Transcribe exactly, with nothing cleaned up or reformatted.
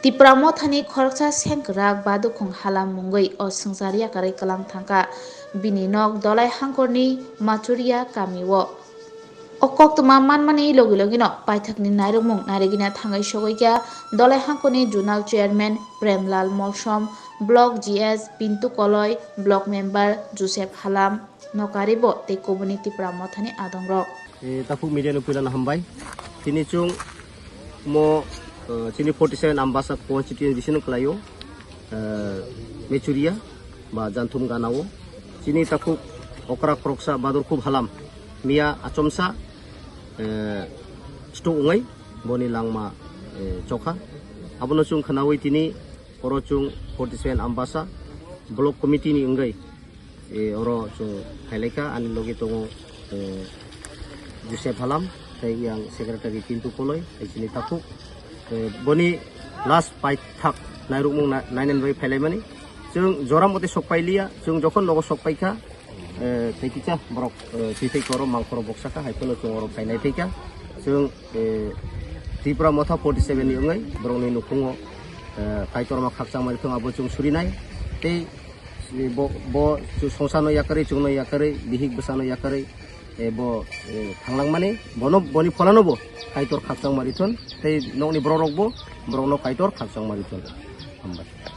Tipra Mothani khoroksa sengkrak Badukhung Halam mungwi o swngchar yakarwi kwlang thangkha. Bini nok Dolai Hangkorni Machuria kamio. O koktwma manmani logi logino paithakni nairokmung narigina thangwi sogwi kha Dolai Hangkorni Zonal Chairman Premlal Molsom, Block G S Pintu Koloi, Block Member Joseph Halam, Nokaribo tei kubuni Tipra Mothani adongrok. E, takhuk media no puilano hambai. Tini chwng mo, eh, chini forty seven Ambasa constituency no kwlaio, eh, Mechuria ba Janthum ganao. Chini takhuk okra khoroksa Badur Khub Halam miya achomsa, eh, stroke wngwi boni langma, eh, chokha. Abono chwng khnaui tini oro chwng forty seven Ambasa block committee ni wngwi, eh, oro chwng phailaikha, ani logi tongo, eh, Joseph Halam, tei yang secretary Pintu Koloi, tei chini takhuk. Eh, boni last paithak nairukmung na-, nainani bai phailaimani. Chwng jora mote sok pailiya, chwng jokhon nogo sok paikha, eh, tei kisa borok, eh, twi tei koro mangkhoro boksa kha, hai phano chwng oro phainai phaikha. Chwng, eh, Tipra Motha forty seven ni wngwi borokni nukhungo, eh, Kaitorma khakchangma rithwng abo chwng surinai. Tei bo, bo chwng songsano yakarwi, chwngno yakarwi, bihik bwsano yakarwi, eh, bo, eh, thanglangmani, bono, boni pholano bo Kaitor khakchangma rithon, tei nokni borok rok bo borokno Kaitor khakchangma rithon. Hambai.